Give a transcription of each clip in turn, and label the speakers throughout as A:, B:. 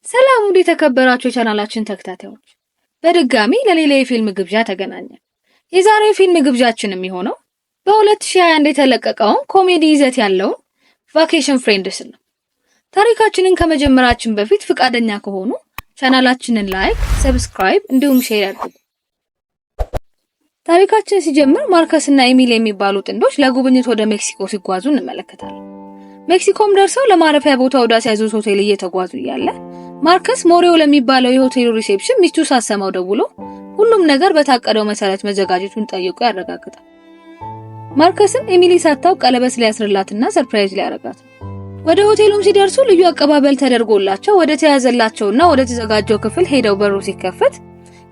A: ሰላም ውድ የተከበራችሁ የቻናላችን ተከታታዮች፣ በድጋሚ ለሌላ የፊልም ግብዣ ተገናኘን። የዛሬው የፊልም ግብዣችን የሚሆነው በ2021 የተለቀቀውን ኮሜዲ ይዘት ያለውን Vacation Friends ነው። ታሪካችንን ከመጀመራችን በፊት ፍቃደኛ ከሆኑ ቻናላችንን like፣ subscribe እንዲሁም share ያድርጉ። ታሪካችን ሲጀምር ማርከስ እና ኤሚሊ የሚባሉ ጥንዶች ለጉብኝት ወደ ሜክሲኮ ሲጓዙ እንመለከታለን። ሜክሲኮም ደርሰው ለማረፊያ ቦታ ወደ አስያዙት ሆቴል እየተጓዙ እያለ ማርከስ ሞሪዮ ለሚባለው የሆቴሉ reception ሚስቱ ሳትሰማው ደውሎ ሁሉም ነገር በታቀደው መሰረት መዘጋጀቱን ጠይቆ ያረጋግጣል። ማርከስም ኤሚሊ ሳታውቅ ቀለበት ሊያስርላትና surprise ሊያረጋት ነው። ወደ ሆቴሉም ሲደርሱ ልዩ አቀባበል ተደርጎላቸው ወደ ተያዘላቸውና ወደ ተዘጋጀው ክፍል ሄደው በሩ ሲከፈት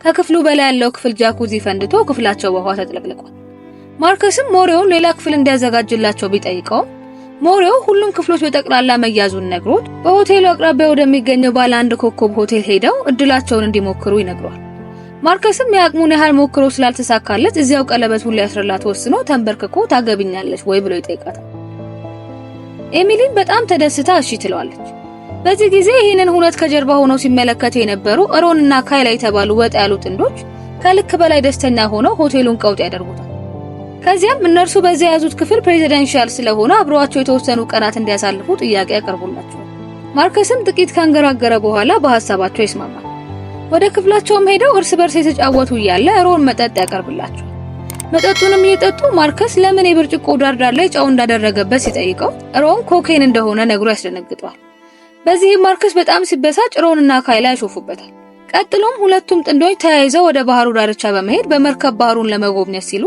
A: ከክፍሉ በላይ ያለው ክፍል ጃኩዚ ፈንድቶ ክፍላቸው በውሃ ተጥለቅልቋል። ማርከስም ሞሪዮን ሌላ ክፍል እንዲያዘጋጅላቸው ቢጠይቀውም ሞሪዮ ሁሉም ክፍሎች በጠቅላላ መያዙን ነግሮት በሆቴሉ አቅራቢያ ወደሚገኘው ባለ አንድ ኮከብ ሆቴል ሄደው እድላቸውን እንዲሞክሩ ይነግረዋል። ማርከስም የአቅሙን ያህል ሞክሮ ስላልተሳካለት እዚያው ቀለበቱን ሊያስርላት ወስኖ ተንበርክኮ ታገቢኛለሽ ወይ ብሎ ይጠይቃታል። ኤሚሊም በጣም ተደስታ እሺ ትለዋለች። በዚህ ጊዜ ይህንን ሁነት ከጀርባ ሆነው ሲመለከቱ የነበሩ ሮን እና ካይላ የተባሉ ወጣ ያሉ ጥንዶች ከልክ በላይ ደስተኛ ሆነው ሆቴሉን ቀውጥ ያደርጉታል። ከዚያም እነርሱ በዚያ የያዙት ክፍል presidential ስለሆነ አብረዋቸው የተወሰኑ ቀናት እንዲያሳልፉ ጥያቄ ያቀርቡላቸዋል። ማርከስም ጥቂት ካንገራገረ በኋላ በሀሳባቸው ይስማማል። ወደ ክፍላቸውም ሄደው እርስ በርስ የተጫወቱ እያለ ሮን መጠጥ ያቀርብላቸዋል። መጠጡንም እየጠጡ ማርከስ ለምን የብርጭቆ ዳርዳር ላይ ጨው እንዳደረገበት ሲጠይቀው ሮን ኮኬን እንደሆነ ነግሮ ያስደነግጠዋል። በዚህም ማርከስ በጣም ሲበሳጭ ሮንና ካይላ ያሾፉበታል። ቀጥሎም ሁለቱም ጥንዶች ተያይዘው ወደ ባህሩ ዳርቻ በመሄድ በመርከብ ባህሩን ለመጎብኘት ሲሉ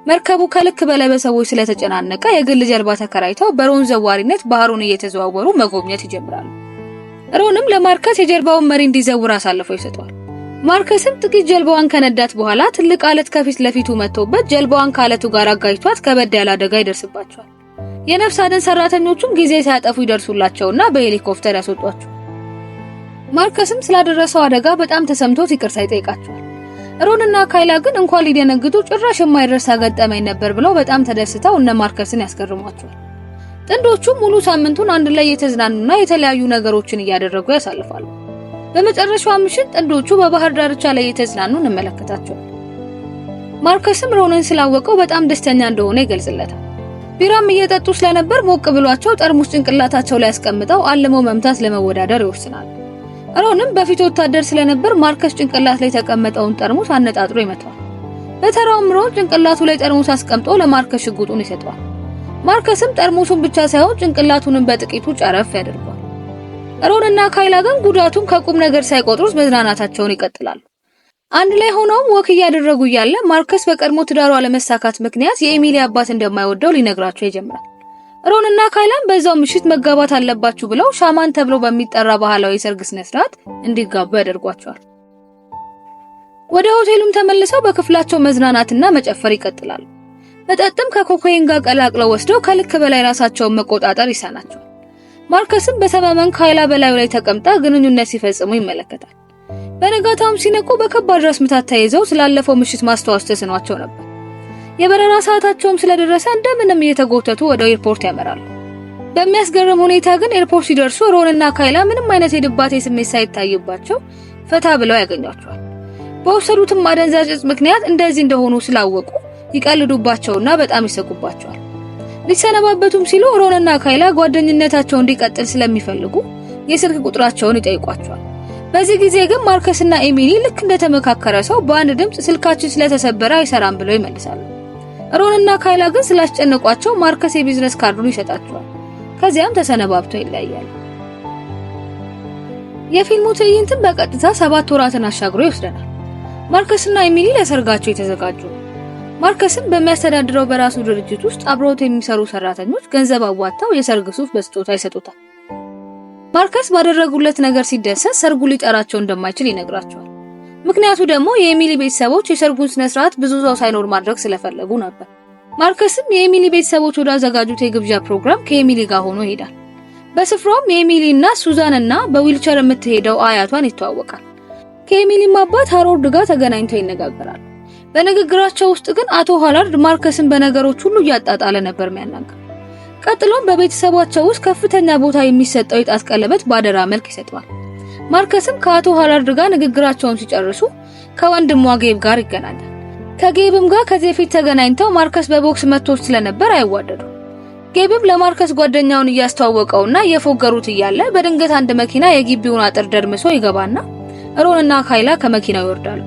A: መርከቡ ከልክ በላይ በሰዎች ስለተጨናነቀ የግል ጀልባ ተከራይተው በሮን ዘዋሪነት ባህሩን እየተዘዋወሩ መጎብኘት ይጀምራሉ። ሮንም ለማርከስ የጀልባውን መሪ እንዲዘውር አሳልፎ ይሰጠዋል። ማርከስም ጥቂት ጀልባዋን ከነዳት በኋላ ትልቅ አለት ከፊት ለፊቱ መጥቶበት ጀልባዋን ከአለቱ ጋር አጋጭቷት ከበድ ያለ አደጋ ይደርስባቸዋል። የነፍስ አድን ሰራተኞቹም ጊዜ ሳያጠፉ ይደርሱላቸውና በሄሊኮፕተር ያስወጧቸዋል። ማርከስም ስላደረሰው አደጋ በጣም ተሰምቶት ይቅርታ ይጠይቃቸዋል። ሮንና ካይላ ግን እንኳን ሊደነግጡ ጭራሽ የማይረሳ ገጠመኝ ነበር ብለው በጣም ተደስተው እነ ማርከስን ያስገርሟቸዋል። ጥንዶቹም ሙሉ ሳምንቱን አንድ ላይ እየተዝናኑና የተለያዩ ነገሮችን እያደረጉ ያሳልፋሉ። በመጨረሻው ምሽት ጥንዶቹ በባህር ዳርቻ ላይ እየተዝናኑ እንመለከታቸዋለን። ማርከስም ሮንን ስላወቀው በጣም ደስተኛ እንደሆነ ይገልጽለታል። ቢራም እየጠጡ ስለነበር ሞቅ ብሏቸው ጠርሙስ ጭንቅላታቸው ላይ አስቀምጠው አልመው መምታት ለመወዳደር ይወስናሉ። ሮንም በፊት ወታደር ስለነበር ማርከስ ጭንቅላት ላይ የተቀመጠውን ጠርሙስ አነጣጥሮ ይመታዋል። በተራውም ሮን ጭንቅላቱ ላይ ጠርሙስ አስቀምጦ ለማርከስ ሽጉጡን ይሰጠዋል። ማርከስም ጠርሙሱን ብቻ ሳይሆን ጭንቅላቱንም በጥቂቱ ጨረፍ ያደርገዋል። ሮንና ካይላ ግን ጉዳቱን ከቁም ነገር ሳይቆጥሩት መዝናናታቸውን ይቀጥላሉ። አንድ ላይ ሆነውም walk እያደረጉ እያለ ማርከስ በቀድሞ ትዳሩ አለመሳካት ምክንያት የኤሚሊ አባት እንደማይወደው ሊነግራቸው ይጀምራል። ሮንና ካይላም በዛው ምሽት መጋባት አለባችሁ ብለው shaman ተብሎ በሚጠራ ባህላዊ የሰርግ ስነ ስርዓት እንዲጋቡ ያደርጓቸዋል። ወደ ሆቴሉም ተመልሰው በክፍላቸው መዝናናትና መጨፈር ይቀጥላሉ። መጠጥም ከኮካይን ጋር ቀላቅለው ወስደው ከልክ በላይ ራሳቸውን መቆጣጠር ይሳናቸዋል። ማርከስም በሰመመን ካይላ በላዩ ላይ ተቀምጣ ግንኙነት ሲፈጽሙ ይመለከታል። በነጋታውም ሲነቁ በከባድ ራስ ምታት ተይዘው ስላለፈው ምሽት ማስታወስ ተስኗቸው ነበር። የበረራ ሰዓታቸውም ስለደረሰ እንደምንም እየተጎተቱ ወደ ኤርፖርት ያመራሉ። በሚያስገርም ሁኔታ ግን ኤርፖርት ሲደርሱ ሮንና ካይላ ምንም አይነት የድባቴ ስሜት ሳይታይባቸው ፈታ ብለው ያገኟቸዋል። በወሰዱትም አደንዛዥ እጽ ምክንያት እንደዚህ እንደሆኑ ስላወቁ ይቀልዱባቸውና በጣም ይስቁባቸዋል። ሊሰነባበቱም ሲሉ ሮንና ካይላ ጓደኝነታቸው እንዲቀጥል ስለሚፈልጉ የስልክ ቁጥራቸውን ይጠይቋቸዋል። በዚህ ጊዜ ግን ማርከስና ኤሚሊ ልክ እንደተመካከረ ሰው በአንድ ድምፅ ስልካችን ስለተሰበረ አይሰራም ብለው ይመልሳሉ። ሮንና ካይላ ግን ስላስጨነቋቸው ማርከስ የ business card ኡን ይሰጣቸዋል። ከዚያም ተሰነባብተው ይለያያሉ። የፊልሙ ትዕይንትም በቀጥታ 7 ወራትን አሻግሮ ይወስደናል። ማርከስና ኤሚሊ ለሰርጋቸው የተዘጋጁ ነው። ማርከስም በሚያስተዳድረው በራሱ ድርጅት ውስጥ አብረውት የሚሰሩ ሰራተኞች ገንዘብ አዋጥተው የሰርግ ሱፍ በስጦታ ይሰጡታል። ማርከስ ባደረጉለት ነገር ሲደሰት ሰርጉ ሊጠራቸው እንደማይችል ይነግራቸዋል። ምክንያቱ ደግሞ የኤሚሊ ቤተሰቦች የሰርጉን ስነ ስርዓት ብዙ ሰው ሳይኖር ማድረግ ስለፈለጉ ነበር። ማርከስም የኤሚሊ ቤተሰቦች ወዳዘጋጁት የግብዣ ፕሮግራም ከኤሚሊ ጋር ሆኖ ይሄዳል። በስፍራውም የኤሚሊ እናት ሱዛን እና በዊልቸር የምትሄደው አያቷን ይተዋወቃል። ከኤሚሊም አባት ሃሮልድ ጋር ተገናኝተው ይነጋገራሉ። በንግግራቸው ውስጥ ግን አቶ ሃሮልድ ማርከስን በነገሮች ሁሉ እያጣጣለ ነበር የሚያናግረው። ቀጥሎም በቤተሰባቸው ውስጥ ከፍተኛ ቦታ የሚሰጠው የጣት ቀለበት ባደራ መልክ ይሰጠዋል። ማርከስም ከአቶ ሃላርድ ጋር ንግግራቸውን ሲጨርሱ ከወንድሟ ጌብ ጋር ይገናኛል። ከጌብም ጋር ከዚህ በፊት ተገናኝተው ማርከስ በቦክስ መጥቶ ስለነበር አይዋደዱ። ጌብም ለማርከስ ጓደኛውን እያስተዋወቀውና እየፎገሩት እያለ በድንገት አንድ መኪና የግቢውን አጥር ደርምሶ ይገባና ሮንና ካይላ ከመኪናው ይወርዳሉ።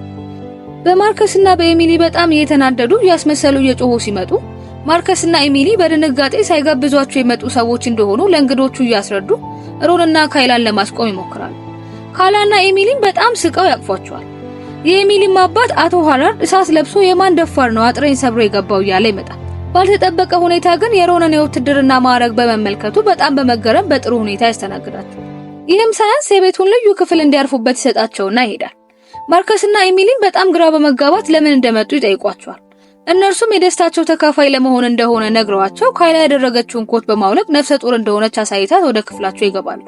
A: በማርከስና በኤሚሊ በጣም እየተናደዱ እያስመሰሉ እየጮሁ ሲመጡ ማርከስና ኤሚሊ በድንጋጤ ሳይጋብዟቸው የመጡ ሰዎች እንደሆኑ ለእንግዶቹ እያስረዱ ሮንና ካይላን ለማስቆም ይሞክራሉ። ካይላና ኤሚሊም በጣም ስቀው ያቅፏቸዋል። የኤሚሊም አባት አቶ ሃላርድ እሳት ለብሶ የማን ደፋር ነው አጥሬን ሰብሮ የገባው እያለ ይመጣል። ባልተጠበቀ ሁኔታ ግን የሮንን የውትድርና ማዕረግ በመመልከቱ በጣም በመገረም በጥሩ ሁኔታ ያስተናግዳቸዋል። ይህም ሳያንስ የቤቱን ልዩ ክፍል እንዲያርፉበት ይሰጣቸውና ይሄዳል። ማርከስና ኤሚሊም በጣም ግራ በመጋባት ለምን እንደመጡ ይጠይቋቸዋል። እነርሱም የደስታቸው ተካፋይ ለመሆን እንደሆነ ነግረዋቸው ካይላ ያደረገችውን ኮት በማውለቅ ነፍሰ ጡር እንደሆነች አሳይታት ወደ ክፍላቸው ይገባሉ።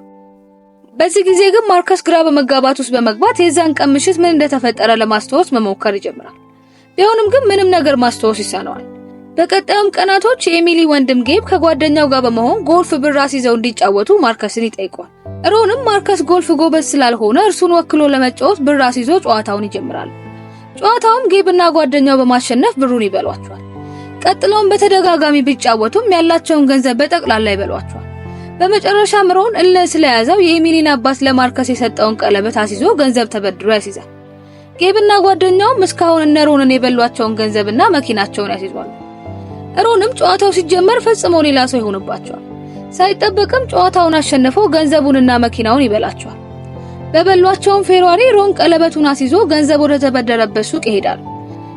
A: በዚህ ጊዜ ግን ማርከስ ግራ በመጋባት ውስጥ በመግባት የዛን ቀን ምሽት ምን እንደተፈጠረ ለማስታወስ መሞከር ይጀምራል። ቢሆንም ግን ምንም ነገር ማስታወስ ይሳነዋል። በቀጣዩም ቀናቶች የኤሚሊ ወንድም ጌብ ከጓደኛው ጋር በመሆን ጎልፍ ብር አስይዘው እንዲጫወቱ ማርከስን ይጠይቀዋል። ሮንም ማርከስ ጎልፍ ጎበዝ ስላልሆነ እርሱን ወክሎ ለመጫወት ብር አስይዞ ጨዋታውን ይጀምራል። ጨዋታውም ጌብና ጓደኛው በማሸነፍ ብሩን ይበሏቸዋል። ቀጥለውም በተደጋጋሚ ቢጫወቱም ያላቸውን ገንዘብ በጠቅላላ ይበሏቸዋል። በመጨረሻም ሮን እልህ ስለያዘው የኤሚሊን አባት ለማርከስ የሰጠውን ቀለበት አስይዞ ገንዘብ ተበድሮ ያስይዛል። ጌብና ጓደኛውም እስካሁን እነ ሮንን የበሏቸውን ገንዘብና መኪናቸውን ያስይዟል። ሮንም ጨዋታው ሲጀመር ፈጽሞ ሌላ ሰው ይሆንባቸዋል። ሳይጠበቅም ጨዋታውን አሸንፈው ገንዘቡንና መኪናውን ይበላቸዋል። በበሏቸውም ፌራሪ ሮን ቀለበቱን አስይዞ ገንዘብ ወደ ተበደረበት ሱቅ ይሄዳል።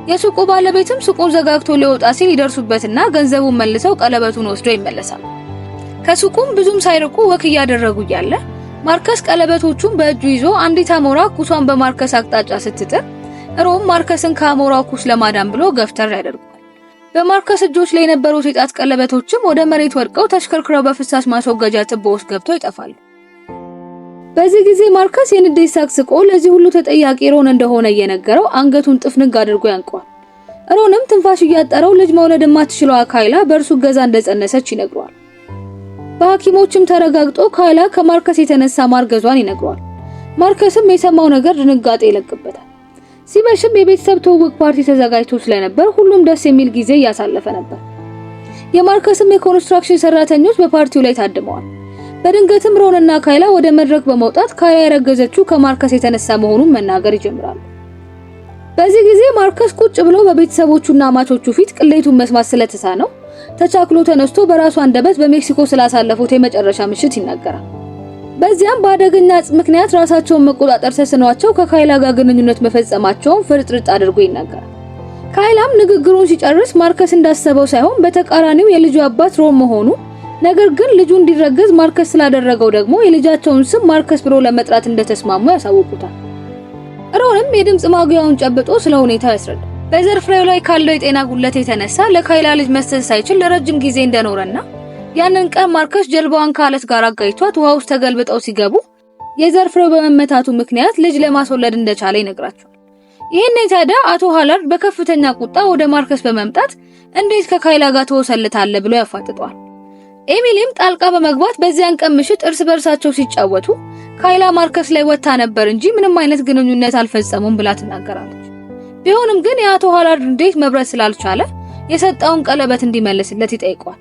A: የሱቁ ባለቤትም ሱቁን ዘጋግቶ ሊወጣ ሲል ይደርሱበትና ገንዘቡን መልሰው ቀለበቱን ወስዶ ይመለሳል። ከሱቁም ብዙም ሳይርቁ walk እያደረጉ እያለ ማርከስ ቀለበቶቹን በእጁ ይዞ አንዲት አሞራ ኩሷን በማርከስ አቅጣጫ ስትጥል ሮን ማርከስን ከአሞራው ኩስ ለማዳን ብሎ ገፍተር ያደርገዋል። በማርከስ እጆች ላይ የነበሩት የጣት ቀለበቶችም ወደ መሬት ወድቀው ተሽከርክረው በፍሳሽ ማስወገጃ ትቦ ውስጥ ገብተው ይጠፋሉ። በዚህ ጊዜ ማርከስ የንዴት ሳቅ ስቆ ለዚህ ሁሉ ተጠያቂ ሮን እንደሆነ እየነገረው አንገቱን ጥፍንግ አድርጎ ያንቀዋል። ሮንም ትንፋሽ እያጠረው ልጅ መውለድ የማትችለዋ ካይላ በእርሱ እገዛ እንደጸነሰች ይነግረዋል። በሐኪሞችም ተረጋግጦ ካይላ ከማርከስ የተነሳ ማርገዟን ይነግረዋል። ማርከስም የሰማው ነገር ድንጋጤ ይለቅበታል። ሲመሽም የቤተሰብ ትውውቅ ፓርቲ ተዘጋጅቶ ስለነበር ሁሉም ደስ የሚል ጊዜ እያሳለፈ ነበር። የማርከስም የኮንስትራክሽን ሰራተኞች በፓርቲው ላይ ታድመዋል። በድንገትም ሮንና ካይላ ወደ መድረክ በመውጣት ካይላ ያረገዘችው ከማርከስ የተነሳ መሆኑን መናገር ይጀምራሉ። በዚህ ጊዜ ማርከስ ቁጭ ብሎ በቤተሰቦቹና አማቾቹ ፊት ቅሌቱን መስማት ስለተሳነው ተቻክሎ ተነስቶ በራሱ አንደበት በሜክሲኮ ስላሳለፉት የመጨረሻ ምሽት ይናገራል። በዚያም በአደገኛ እጽ ምክንያት ራሳቸውን መቆጣጠር ተስኗቸው ከካይላ ጋር ግንኙነት መፈጸማቸውን ፍርጥርጥ አድርጎ ይናገራል። ካይላም ንግግሩን ሲጨርስ ማርከስ እንዳሰበው ሳይሆን በተቃራኒው የልጁ አባት ሮን መሆኑ፣ ነገር ግን ልጁ እንዲረገዝ ማርከስ ስላደረገው ደግሞ የልጃቸውን ስም ማርከስ ብሎ ለመጥራት እንደተስማሙ ያሳውቁታል። ሮንም የድምጽ ማጉያውን ጨብጦ ስለ ሁኔታው ያስረዳል። በዘር ፍሬው ላይ ካለው የጤና ጉድለት የተነሳ ለካይላ ልጅ መስጠት ሳይችል ለረጅም ጊዜ እንደኖረና ያንን ቀን ማርከስ ጀልባዋን ከአለት ጋር አጋጭቷት ውሃ ውስጥ ተገልብጠው ሲገቡ የዘር ፍሬው በመመታቱ ምክንያት ልጅ ለማስወለድ እንደቻለ ይነግራቸዋል። ይህን ታዲያ አቶ ሃላርድ በከፍተኛ ቁጣ ወደ ማርከስ በመምጣት እንዴት ከካይላ ጋር ትወሰልታለህ ብሎ ያፋጥጠዋል። ኤሚሊም ጣልቃ በመግባት በዚያን ቀን ምሽት እርስ በርሳቸው ሲጫወቱ ካይላ ማርከስ ላይ ወጥታ ነበር እንጂ ምንም አይነት ግንኙነት አልፈጸሙም ብላ ትናገራለች። ቢሆንም ግን የአቶ ሃላርድ እንዴት መብረድ ስላልቻለ የሰጠውን ቀለበት እንዲመልስለት ይጠይቀዋል።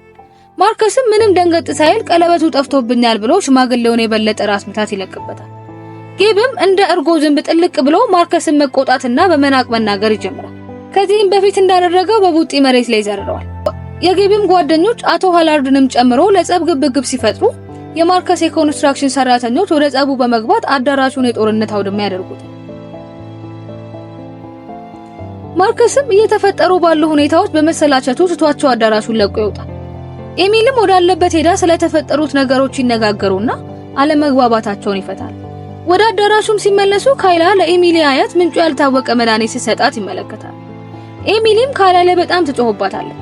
A: ማርከስም ምንም ደንገጥ ሳይል ቀለበቱ ጠፍቶብኛል ብሎ ሽማግሌውን የበለጠ ራስ ምታት ይለቅበታል። ጌብም እንደ እርጎ ዝንብ ጥልቅ ብሎ ማርከስን መቆጣትና በመናቅ መናገር ይጀምራል። ከዚህም በፊት እንዳደረገው በቡጢ መሬት ላይ ይዘርረዋል። የጌብም ጓደኞች አቶ ሃላርድንም ጨምሮ ለጸብ ግብግብ ሲፈጥሩ የማርከስ የኮንስትራክሽን ሰራተኞች ወደ ጸቡ በመግባት አዳራሹን የጦርነት አውድማ ያደርጉታል። ማርከስም እየተፈጠሩ ባሉ ሁኔታዎች በመሰላቸቱ ትቷቸው አዳራሹን ለቆ ይወጣል። ኤሚልም ወዳለበት ሄዳ ስለተፈጠሩት ነገሮች ይነጋገሩና አለመግባባታቸውን ይፈታል። ወደ አዳራሹም ሲመለሱ ካይላ ለኤሚሊ አያት ምንጩ ያልታወቀ መድኃኒት ሲሰጣት ይመለከታል። ኤሚሊም ካይላ ላይ በጣም ትጮህባታለች።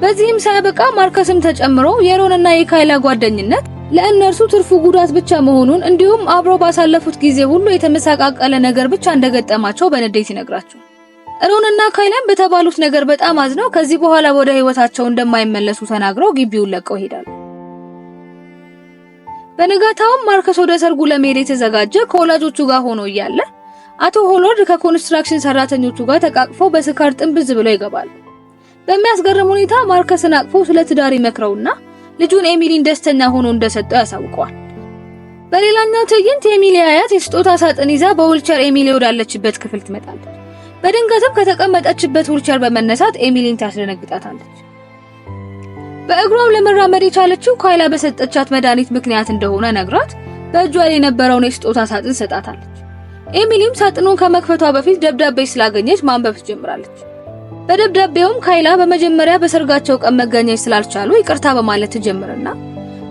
A: በዚህም ሳያበቃ ማርከስም ተጨምሮ የሮንና የካይላ ጓደኝነት ለእነርሱ ትርፉ ጉዳት ብቻ መሆኑን እንዲሁም አብረው ባሳለፉት ጊዜ ሁሉ የተመሰቃቀለ ነገር ብቻ እንደገጠማቸው በንዴት ይነግራቸዋል። ሮንና ካይላም በተባሉት ነገር በጣም አዝነው ከዚህ በኋላ ወደ ህይወታቸው እንደማይመለሱ ተናግረው ግቢውን ለቀው ይሄዳሉ። በንጋታውም ማርከስ ወደ ሰርጉ ለመሄድ የተዘጋጀ ከወላጆቹ ጋር ሆኖ እያለ አቶ ሆሎርድ ከኮንስትራክሽን ሰራተኞቹ ጋር ተቃቅፈው በስካር ጥንብዝ ብለው ይገባሉ። በሚያስገርም ሁኔታ ማርከስን አቅፎ ስለ ትዳር ይመክረውና ልጁን ኤሚሊን ደስተኛ ሆኖ እንደሰጠው ያሳውቀዋል። በሌላኛው ትዕይንት የኤሚሊ አያት የስጦታ ሳጥን ይዛ በዊልቸር ኤሚሊ ወዳለችበት ክፍል ትመጣለች። በድንገትም ከተቀመጠችበት ዊልቸር በመነሳት ኤሚሊን ታስደነግጣታለች። በእግሯም ለመራመድ የቻለችው ካይላ በሰጠቻት መድኃኒት ምክንያት እንደሆነ ነግራት በእጇ ላይ የነበረውን የስጦታ ሳጥን ሰጣታለች። ኤሚሊም ሳጥኑን ከመክፈቷ በፊት ደብዳቤ ስላገኘች ማንበብ ትጀምራለች። በደብዳቤውም ካይላ በመጀመሪያ በሰርጋቸው ቀን መገኘት ስላልቻሉ ይቅርታ በማለት ትጀምርና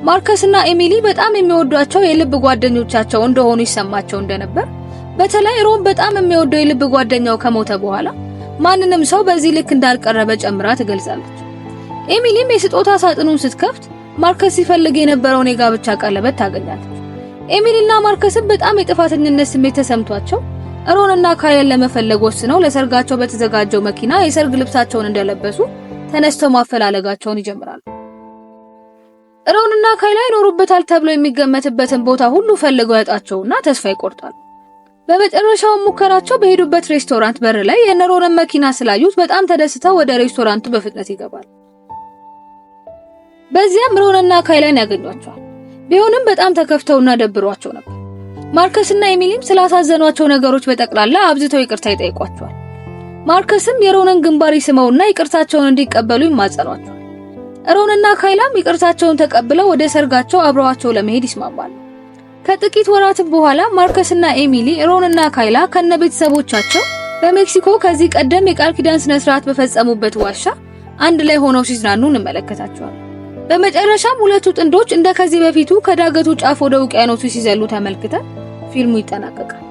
A: ማርከስና ኤሚሊ በጣም የሚወዷቸው የልብ ጓደኞቻቸው እንደሆኑ ይሰማቸው እንደነበር፣ በተለይ ሮን በጣም የሚወደው የልብ ጓደኛው ከሞተ በኋላ ማንንም ሰው በዚህ ልክ እንዳልቀረበ ጨምራ ትገልጻለች። ኤሚሊም የስጦታ ሳጥኑን ስትከፍት ማርከስ ሲፈልግ የነበረውን የጋብቻ ቀለበት ታገኛለች። ኤሚሊና ማርከስም በጣም የጥፋተኝነት ስሜት ተሰምቷቸው ሮንና ካይላን ለመፈለግ ወስነው ለሰርጋቸው በተዘጋጀው መኪና የሰርግ ልብሳቸውን እንደለበሱ ተነስተው ማፈላለጋቸውን ይጀምራሉ። ሮንና ካይላ ይኖሩበታል ተብሎ የሚገመትበትን ቦታ ሁሉ ፈልገው ያጣቸውና ተስፋ ይቆርጣሉ። በመጨረሻው ሙከራቸው በሄዱበት ሬስቶራንት በር ላይ የነሮንን መኪና ስላዩት በጣም ተደስተው ወደ ሬስቶራንቱ በፍጥነት ይገባል። በዚያም ሮንና ካይላን ያገኟቸዋል። ቢሆንም በጣም ተከፍተውና ደብሯቸው ነበር። ማርከስና ኤሚሊም ስላሳዘኗቸው ነገሮች በጠቅላላ አብዝተው ይቅርታ ይጠይቋቸዋል። ማርከስም የሮንን ግንባር ይስመውና ይቅርታቸውን እንዲቀበሉ ይማጸኗቸዋል። ሮንና ካይላም ይቅርታቸውን ተቀብለው ወደ ሰርጋቸው አብረዋቸው ለመሄድ ይስማማሉ። ከጥቂት ወራትም በኋላ ማርከስና ኤሚሊ፣ ሮንና ካይላ ከነ ቤተሰቦቻቸው በሜክሲኮ ከዚህ ቀደም የቃል ኪዳን ስነ ስርዓት በፈጸሙበት ዋሻ አንድ ላይ ሆነው ሲዝናኑ እንመለከታቸዋለን። በመጨረሻም ሁለቱ ጥንዶች እንደ ከዚህ በፊቱ ከዳገቱ ጫፍ ወደ ውቅያኖሱ ሲዘሉ ተመልክተን ፊልሙ ይጠናቀቃል።